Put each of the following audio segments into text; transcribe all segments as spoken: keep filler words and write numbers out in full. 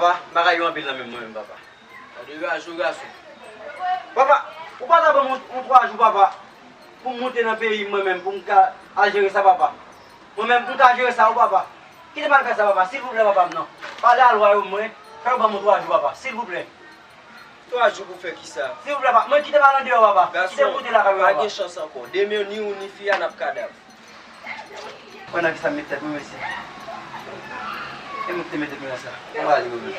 Papa, bagay yo anpil nan men mwen menm, papa. Gade raje w, gason. Papa, ou pa ta ban m yon, yon twa jou, papa, pou m moute nan peyi m, mwen menm, pou m ka al jere sa, papa. Mwen menm, m ka jere sa, wi, papa. Kite m al fè sa, papa, silvouplè, papa m nan. Pale a lwa yo, mwen, fè yo ban m yon twa jou, papa, silvouplè. Twa jou pou fè kisa? Silvouplè, papa, mwen kite m al andeyò, papa. Kite m moute lakay mwen, papa. Gason, pa gen chans ankò. Demen, ni ou, ni fi a, n ap kadav. Mwen nan kisa m met tèt mwen, mesye? E mwen ki te mete mwen nan sa. Mwen pa ale mwen menm.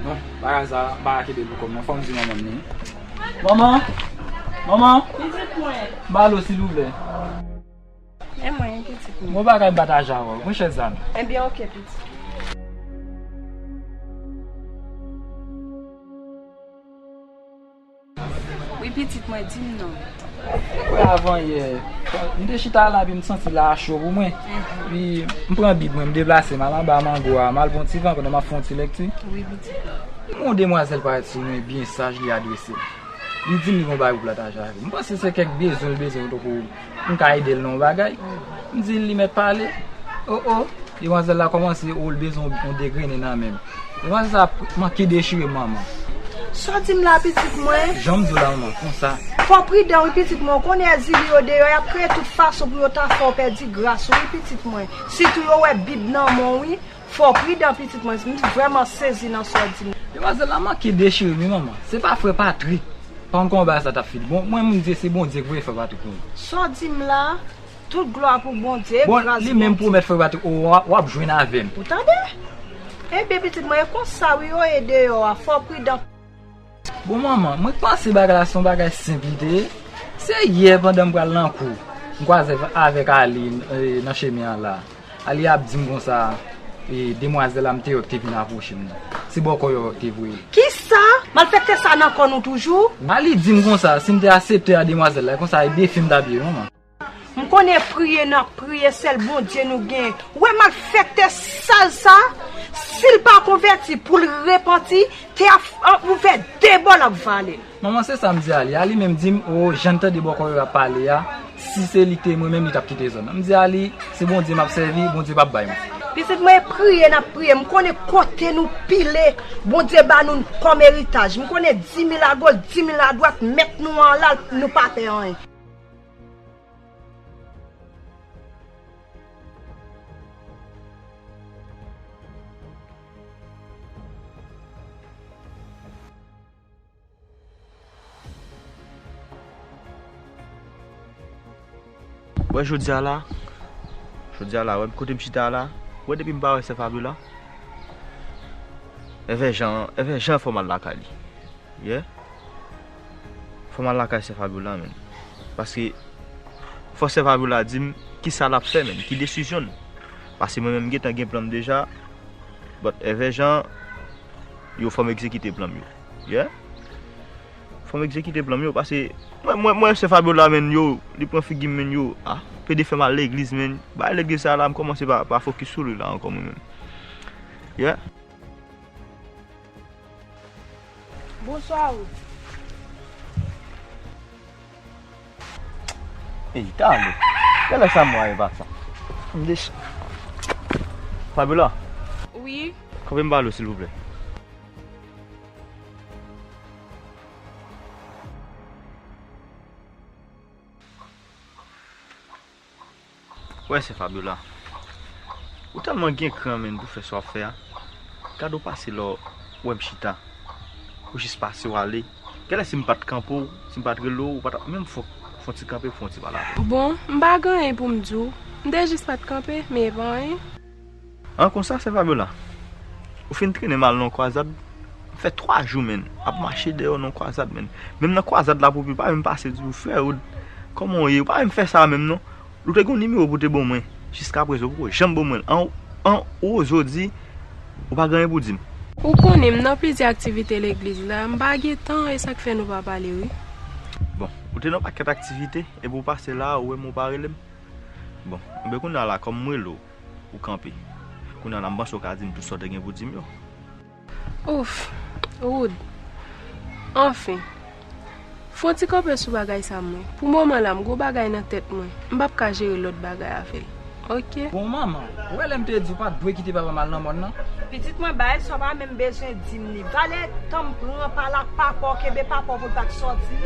Non, bagay sa, m pa ka kenbe l pou kò m, non. Fò m di manman m li. Manman! Manman! Pitit mwen! Ba lo, silvouplè. E mwen, pitit mwen. Mwen pa ka pataje avè w. Pran chèz la non. Ebyen, oke, pitit. Wi, pitit mwen, di m non. Ou wè, avan yè, m te chita la, epi m santi la cho pou mwen. Epi, m pran Bib mwen, m deplase, m al anba mango a, m al pran ti van pandan m ap fè yon ti lekti. Wi, pitit mwen. Yon demwazèl parèt sou mwen, byen saj, li adrese m. Li di m li gon bagay pou pataje avè m. M panse se kèk bezwen l bezwen, tankou m ka ede l nan yon bagay. M di l li mèt pale. O, o, demwazèl la kòmanse, o, l bezwen yon, yon degrennen nan men m. Demwazèl sa manke dechire m, manman. Sa w di m la, pitit mwen? Jan m di w la, manman, konsa. Fò w pridan, wi, pitit mwen. Ou konnen èzili yo deyò, y ap kreye tout fason pou yo ta fè w pèdi gras ou, wi, pitit mwen. Sitou yo wè Bib nan men w, wi. Fò w pridan, pitit mwen, m vrèman sezi nan sa w di m. Demwazèl la manke dechire m, wi, manman. Se pa frè Patrik. Pa konn kòman bagay sa t ap fini. Bon, mwen, m di se Bondye ki voye frè Patrik pou mwen. Sa w di m la, tout glwa pou Bondye, bon, gras Bondye. Li menm pwomèt frè Patrik, o, w ap, w ap jwenn avè m. Ou tande? Ebyen, pitit mwen, e konsa, wi, yo ye deyò a. Fò w pridan. Bon, manman, mwen panse bagay la se yon bagay senp li te ye. Se yè pandan m pral nan kou, m kwaze avè-, avèk Ali, e, nan chemen an la. Ali ap di m konsa, e, demwazèl la m te wè ki te vin apwoche m nan. Se bò kòyò ki te voye l. Kisa? Malfektè sa nan kò nou toujou? Ali di m konsa, si m te aksepte a demwazèl la, konsa e defi m t ap ye, manman. M konnen priye n ap priye, sèl Bondye nou genyen. Ou wè malfektè sal sa? Si l pa konvèti pou l repanti, tè a f-, an, ouvè de bò l ap vale l. Manman, se sa m di Ali. Ali menm di m, o, jan n tande bòkò yo ap pale a, si se li k te mwen menm, li t ap kite zòn nan. M di Ali, se Bondye m ap sèvi, Bondye p ap bay mwen. Pitit mwen, e priye n ap priye. M konnen kote nou pile, Bondye ba nou kòm eritaj. M konnen di mil agòch, di mil adwat, mèt nou an la, nou pa pè anyen. Wè jodi a la, jodi a la, wè kote m chita a la, wè depi m pa wè sè Fabiola, Èvè Jan, Èvè Jan fò m al lakay li. Yeah. Fò m al lakay sè Fabiola, menn. Paske fò sè Fabiola di m kisa l ap fè, menn, ki desizyon l. Paske mwen menm m gentan gen plan m deja. But Èvè Jan, yo fò m egzekite plan m yo. Yeah. Fò m egzekite plan m yo, paske mwen, mwen, mwen, sè Fabiola, menn, yo, li pran figi m, menn, yo. Ah, pede fè m al legliz, menn. Bay legliz sa la, m kòmanse pa, pa fokis sou li la ankò, mwen menm. Yeah. Bonswa, Ruth. Ey, talè. Talè sa mwa e pa sa. M desann. Fabiola. Wi. Kanpe m pale w, silvouplè. Wè, sè Fabiola. Ou tèlman gen kran, menn, pou fè sa w ap fè a. Gade w pase la, w wè m chita. Ou jis pase w ale. Genlè si m pa t kanpe w, si m pa t rele w, ou pa t ap menm fè, fè yon ti kanpe, fè yon ti pale avè m. Bon, m pa gen anyen pou m di w. M te jis pa t kanpe, men e pa anyen. An konsa, sè Fabiola? Ou fin trennen m al nan yon kwazad. M fè twa jou, menn, ap mache deyò nan yon kwazad, menn. Menm nan kwazad la, pou pi pa menm pase di w, frè Wood, kòman w ye? Ou pa menm fè sa menm, non. Ou te gen yon nimewo pou w te ban mwen. Jiskaprezan, ou poko janm ban mwen l. An, an, ou oze w di, ou pa gen anyen pou w di m. Ou konnen m nan plizyè aktivite legliz la, m pa gen tan, e sa k fè nou pa pale, wi. Bon, ou te nan pakèt aktivite, epi w pase la, ou wè m, ou pa rele m. Bon, enben kounye a la, kòm m rele w, ou kanpe. Kounye a la, m panse w ka di m tout sa w te gen pou di m yo. Ouf, Wood, anfen, fè yon ti kanpe sou bagay sa mwen. Pou moman la, m gwo bagay nan tèt mwen. M p ap ka jere lòt bagay avè l. Oke? Bon, manman, ou wè lè m te di w pa t dwe kite papa m al nan mòn nan? Pitit mwen, bagay sa w pa menm bezwen di m li. Valè tan m pran pa l ak papa w, kenbe papa w pou l pa t sòti.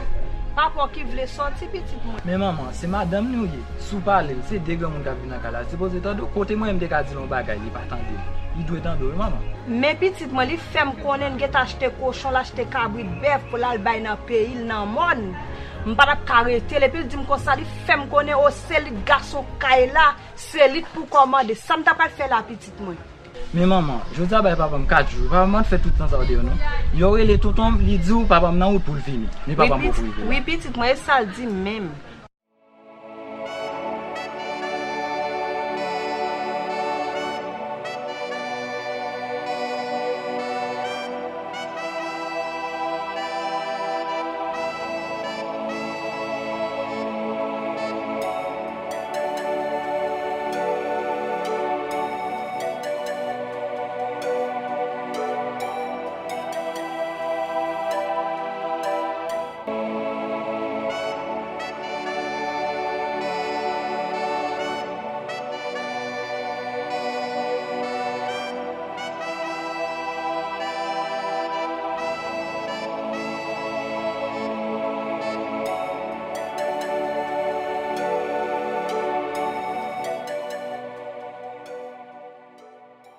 Papa w ki vle sòti, pitit mwen. Men manman, se madanm li w ye. Si w pale l, se de granmoun k ap viv nan kay la. Li sipoze tande w. Kote mwen menm m te ka di l yon bagay, li pa tande m. Li dwe tande w, wi, manman. Men pitit mwen, li fè m konnen l gentan achte kochon, l achte kabrit, bèf pou l al bay nan peyi l, nan mòn. M pa t ap ka rete l. Epi l di m konsa, li fè m konnen, o, se li k gason kay la, se li k pou kòmande. Sa m ta pral fè la, pitit mwen? Men manman, jodi a bay papa m kat jou. Papa m pa t fè tout tan sa yo deyò, non. Yo rele tonton m, li di w papa m nan wout pou l vini. Men papa m poko rive la. Wi, pitit mwen, e sa l di m menm.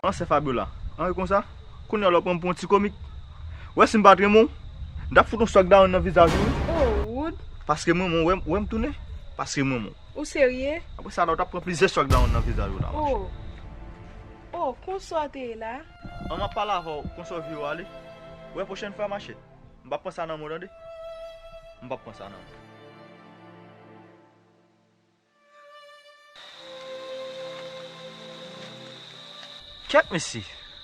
An sè Fabiola, an wi konsa, kounye a lè w pran m pou yon ti komik. Wè si m pa t renmen w, m t ap fout yon swag down nan vizaj ou wi. Oh, Wood. Paske m renmen w, wè m, wè m tounen, paske m renmen w. Ou serye? Apre sa la, w t ap pran plizyè swag down nan vizaj ou la, monchè. Oh. Oh, konsa w te ye la? An m ap pale avè w, konsa w vire w ale. Wè pwochèn fwa, machè, m p ap pran sa nan men w, tande? M p ap pran sa nan men w. Kèt mesye,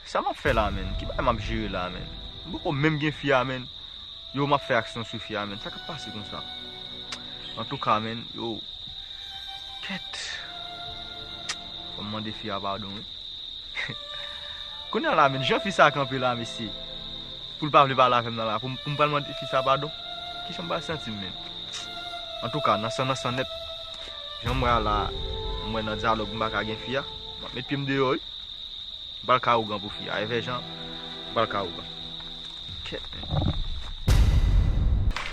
sa m ap fè la menm? Ki bagay m ap jere la menm? M poko menm gen fi a menm. Yo, m ap fè aksyon sou fi a menm. Sa k ap pase konsa? Antouka menm, yo, kèt. Fò m mande fi a padon wi. Kounye a la menm, jan fi sa kanpe la mesye, pou l pa vle pale avè m nan la, pou m, pou m pral mande fi sa padon? Kijan m pral santi m menm? Antouka, nan san, nan san nèt, jan m wè a la, m wè nan dyalòg m pa ka gen fi a, m ap met pye m deyò wi. M pral ka ougan pou fi a, evè jan, m pral ka ougan. Kèt menm.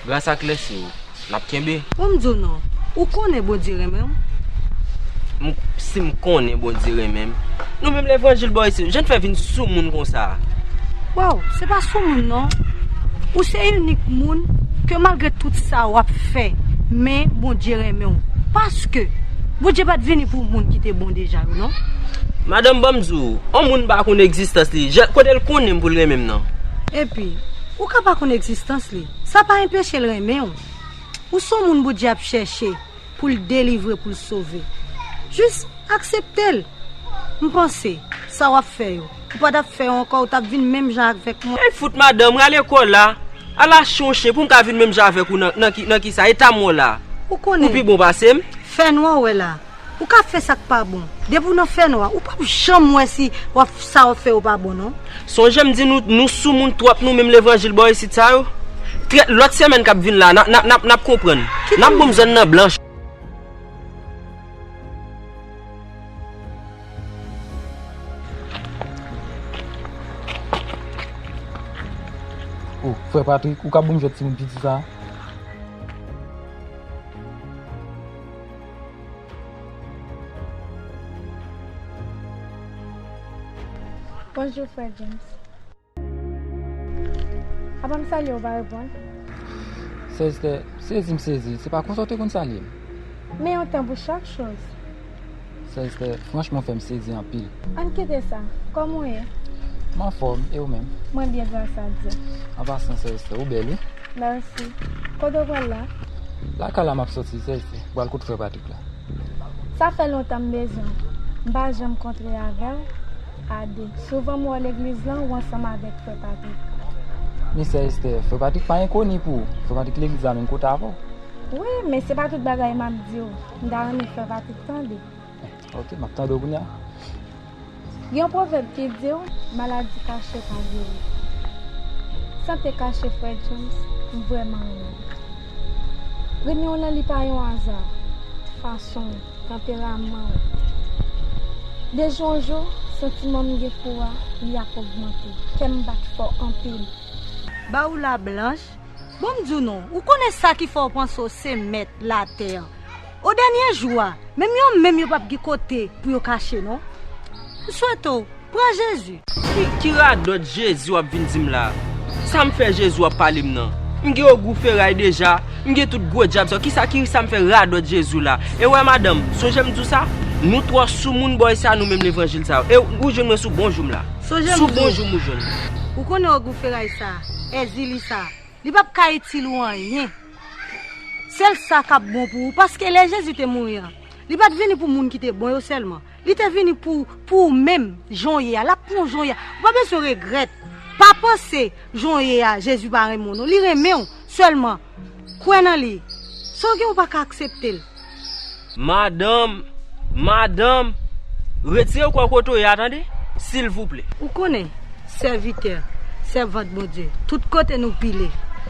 Gras ak lèse w, n ap kenbe. Bon, m di w non, ou konnen Bondye renmen w. M, si m konnen Bondye renmen m, nou menm levanjil bò isit, jan n fè vin soumoun konsa? Waw, se pa soumoun non. Ou se inik moun ke malgre tout sa w ap fè, men Bondye renmen w. Paske Bondye pa t vini pou moun ki te bon deja yo non. Madanm, ban m di w, yon moun pa konn egzistans li, jan, kote l konnen m pou l renmen m nan? Epi, ou ka pa konn egzistans li, sa pa enpeche l renmen w. Ou se yon moun Bondye ap chèche pou l delivre, pou l sove. Jis aksepte l. M panse, sa w ap fè yo, ou pa t ap fè yo ankò, ou t ap vin menm jan avèk mwen. Ey fout madanm, rale kò w la. Al achte yon chen pou m ka vin menm jan avèk ou nan, nan ki, nan kisa? Eta m wè w la. Ou konnen. Ou pi bon pase m. Fènwa w wè la. Ou ka fè sa k pa bon. Depi w nan fènwa, ou p ap janm wè si w ap, sa w ap fè yo pa bon non. Sonje m di nou, nou soumoun twòp nou menm levanjil bò isit sa yo. Trè, lòt semèn k ap vin la, n ap, n ap, n ap, n ap konprann. N ap bon zòn nan blanch. Oh, frè Patrick, ou ka ban m jwèt timoun piti sa a? Bonjou, frè James. Apa m salye w pa reponn? Sè Esther, sezi m sezi, se pa konsa w te konn salye m. Men yon tan pou chak choz. Sè Esther, franchman w fè m sezi anpil. Ann kite sa, kòman w ye? M anfòm, e ou menm? Mwen byen gras a Dye. An pasan, Sè Esther, ou bèl wi. Mèsi. Kote w pral la? Lakay la m ap soti, Sè Esther, pral kot frè Patrick la. Sa fè lontan m bezwen w. M pa janm kontre avè w a de. Souvan m wè w legliz lan, ou ansanm avèk frè Patrick. Men sè Esther, frè Patrick pa enkoni pou ou. Frè Patrick legliz la menm kote avè w. Wi, men se pa tout bagay m ap di w. M ta renmen frè Patrick tande. Ok, m ap tande w kounye a. Gen yon pwovèb ki di w, maladi kache pa geri. San te kache, frè James, m vrèman renmen w. Renmen w lan li pa yon aza. Fason w, tanperaman w. De jou an jou, santiman m gen pou w a, li ap ogmante. Kè m bat fò anpil. Ba ou la blanch. Bon, m di w non, ou konnen sa ki fè w panse w se mèt latè an. O dènye jou a, menm yo menm yo p ap gen kote pou yo kache non. M swete w, pran Jezi. Ki, ki radòt Jezi w ap vin di m la? Sa m fè Jezi w ap pale m nan? M gen ogou feray deja, m gen tout gwo dyab sa yo. Kisa ki sa m fè radòt Jezi w la? E wè madanm, sonje m di w sa, nou twò soumoun bò isi a, nou menm levanjil sa yo. E ou jwenn mwen sou bon jou m la. Sonje m di w. Sou bon jou m ou jwenn mwen. Ou konnen ogou feray sa, èzili sa. Li p ap ka itil ou anyen. Sèl sa k ap bon pou ou, paske lè Jezi te mouri an, li pa t vini pou moun ki te bon yo sèlman. Li te vini pou, pou ou menm, jan w ye a. L ap pran w jan w ye a. Ou pa bezwen regrèt. Pa panse jan w ye a, Jezi pa renmen w non. Li renmen w. Sèlman, kwè nan li. Sa w gen ou pa ka aksepte l. Madanm, madanm, retire w kò kote w ye a, tande? Silvouplè. Ou konnen, sèvitè, sèvant Bondye, tout kote nou pile,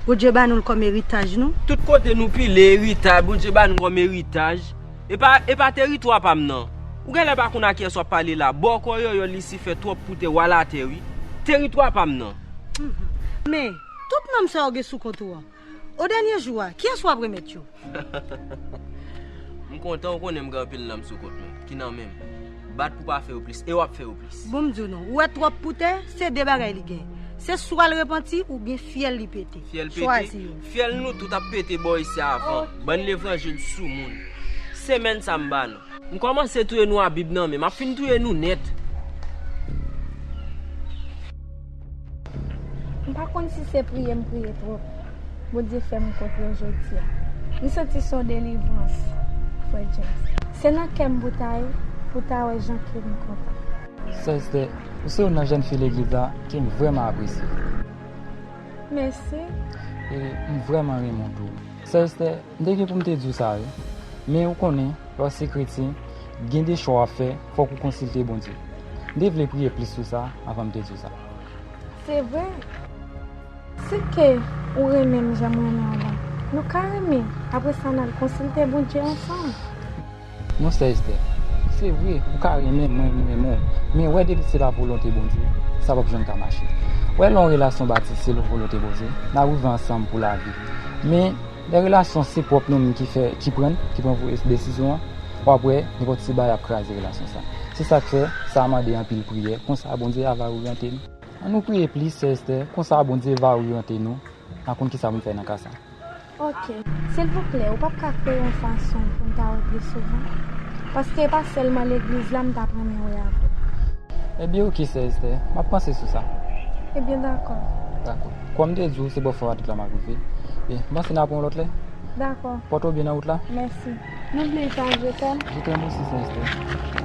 Bondye ba nou l kòm eritaj nou. Tout kote nou pile eritaj, Bondye ba nou kòm eritaj. E pa, e pa teritwa pa m nan. Ou genlè pa konn a kiyès w ap pale la. Bòkò yòyò Lisifè twòp pou tè wa latè wi. Teritwa pa m nan. Mhm. Men, tout nanm sa yo gen sou kont ou an. O dènye jou a, kiyès w ap remèt yo? M kontan ou konnen m gen anpil nanm sou kont mwen, ki nan men m. Bat pou pa fè yo plis, e w ap fè yo plis. Bon, m di w non, ou wè twòp pou tè, se de bagay li gen. Se swa l repanti oubyen fyèl li pete. Fyèl pete? Chwazi youn. Fyèl nou tout ap pete bò isi a avan. Ok. Bann levanjil soumoun. Semèn sa m ba nou. M kòmanse touye nou a Bib nan men, m ap fin touye nou nèt. M pa konn si se priye m priye twòp, Bondye fè m kontre w jodi a. M santi se yon delivrans, frè James. Se nan kè m pou ta ye, pou ta wè jan ke m kontan. Sè Esther, ou se youn nan jèn fi legliz la ke m vrèman apresye. Mèsi. E m vrèman renmen w tou. Sè Esther, m te gen pou m te di w sa wi. Men ou konnen, lè w se kretyen, gen de chwa w ap fè, fòk ou konsilte Bondye. M te vle priye plis sou sa avan m te di w sa. Se vre. Si ke ou renmen m jan m renmen w la, nou ka renmen, apre sa n al konsilte Bondye ansanm. Non, Sè Esther, se vre, ou ka renmen mwen, mwen renmen w, men wè depi se pa volonte Bondye, sa p ap janm ka mache. Wè lè yon relasyon bati se volonte Bondye, n ap rive ansanm pou lavi. Men lè relasyon se pwòp nou menm ki fè, ki pran, ki pran desizyon an, w ap wè nenpòt ti bagay ap kraze relasyon sa. Se sa k fè sa mande anpil priyè, konsa Bondye a va oryante nou. Ann nou priye plis, Sè Esther, konsa Bondye va oryante nou, n a konn kisa pou n fè nan ka sa. Ok. Silvouplè, ou p ap ka kreye yon fason pou n ta wè plis souvan? Paske e pa sèlman legliz la m t ap renmen wè avè w. Ebyen, ok, Sè Esther, m ap panse sou sa. Ebyen, dakò. Dakò. Kòm m te di w, se bò Fò Adrik la m ap rive. E, m panse n ap wè yon lòt lè. Dakò. Pòte w byen nan wout la. Mèsi. N'oublie pas, je t'aime. Je t'aime aussi, Sè Esther.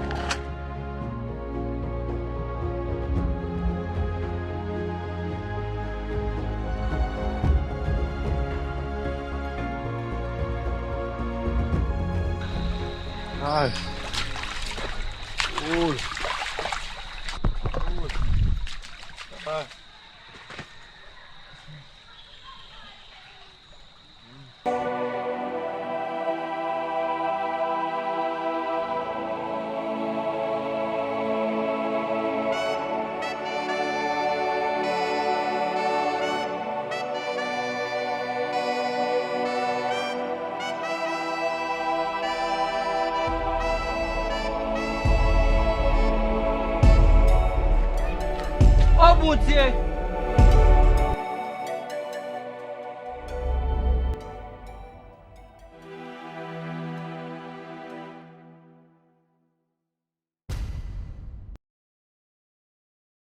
Ay. Woy. Woy. Ay. O Bondye!